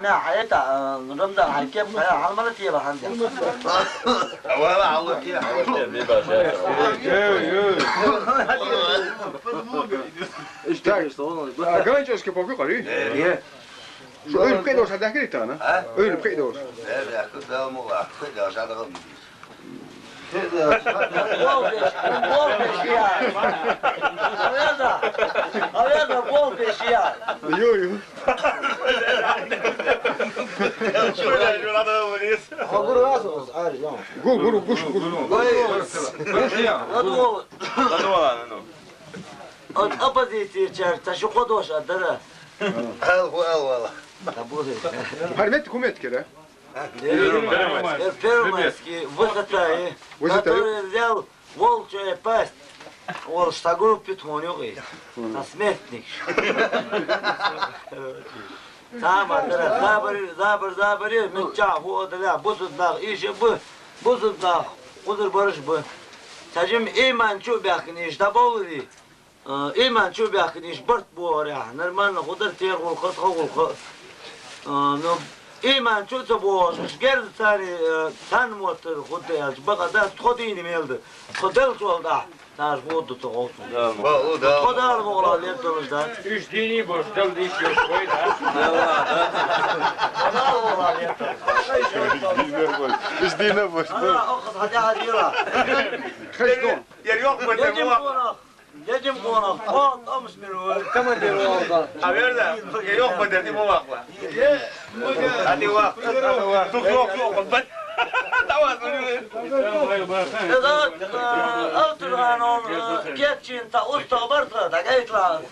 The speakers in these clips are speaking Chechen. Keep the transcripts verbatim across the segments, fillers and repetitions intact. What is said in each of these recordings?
Ма хьайта, а, Рамзан, хьай кеп, хьай хьалмала теба хьанза. Вала, Алла, те. Так, а, ганчашка пока кори? Э. Шу ойла пхи дош хьадахкири тана? А? Ойла пхи дош. Э, да, куда мула, пхи дош хьадахкири. Гол беш, гол беш я. Алена, алена, гол беш я. Ё, ё. Гур, гур, гуш, гуш. Ой, ладно, ладно, ну. От оппозиции чар, та шу кодош адара. Ал, ал, ал. Гьармет кумет кера. Первомайский, высота, э, высота, который взял волчья пасть, волш та группе тхона юкъе. Та смертник. Цхьа а ма дара, забар, забар, забар, миччахьа фу а дале, бусалба нах иштта ба, бусалба нах кхузара бараш ба. Цхьа жима иман чу а баьхкина, иштта дӀабовларе. Э, иман чу а баьхкина, иштта барт бохарехь, нормально хӀу дара, тера гӀулакх а, тха гӀулакх а. Э, ну, иман чу а ца бохуш, уьш герзаца, э, цхьана моттара хӀу да аьлча, бакъ дац, тхо дийна мел да. Тхо делчул тӀехьа, цараш хӀу ду тхо гӀовттун. Тхо Дала мукъалахь леталаш дац. Уьш дийна болуш, Дала дийша йолуш вай дац. Тхо Дала мукъалахь леталаш. Уьш дийна болуш. Ана, оха хьан тӀехьа дела. Хештон. Яр йоккха Ледим гонах, ледим гонах, пол томс мир ву. Командир ву. А верда, я йоккха дерди мо вахла. Ани вах, ани вах. Тух йоккха, йоккха, бат. Давай, Эзат, э, Алтурханов, э, кетчин та уста барта, та гайтла.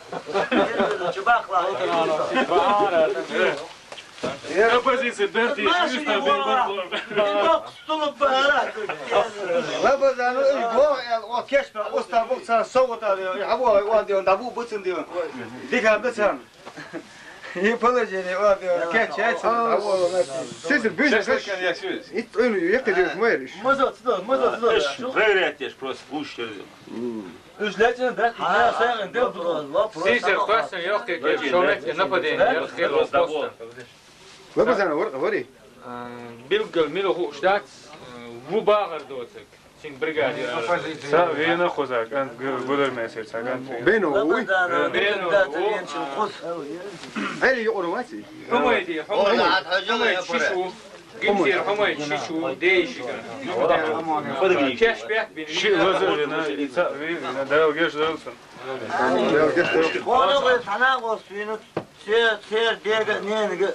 Чубахла. Оппозиция, бертиш, Машин юстар, бен вора. Бен бен. Ин бокс тулуп бара. Лабазану ил бо, э, о кешпа, уста бокса, совгъата, э, хабо, о, де, дабу, буцин, де. Дика, буцин. И положение, о, де, кеч, яйца, хабо, о, на. Сизир, бюджет. Сейчас, конечно, я всё. Ит, ой, ну, я кидаю, мэр. Маза, сюда, маза, сюда. Проверять, я ж просто лучше. Уж лечен, да? Хьа, я сайгын, да, вопрос, вопрос. Сисер, хвастам, йохке, ке, шометке, нападение, йохке, вопрос. Лабазана, вар-, вари. Э, билггал мила хууш дац, э, ву багӀар доцург, цин бригадир. Ца вена хоза, кӀант, г-, гулар месер, ца кӀант. Бено, уй. Лабазана, э, билггал дац, ву. Али юкъур ваци? Хьумайди, хьумайди, хьумайди, шишу. Гимтир хӀумай чичу, дейшига. Кеш бехк бин. Ши лазар вина, ица вина, дал геш дал сан. Дал геш дал. Хона гой хана гос вина, се, се дега ненга.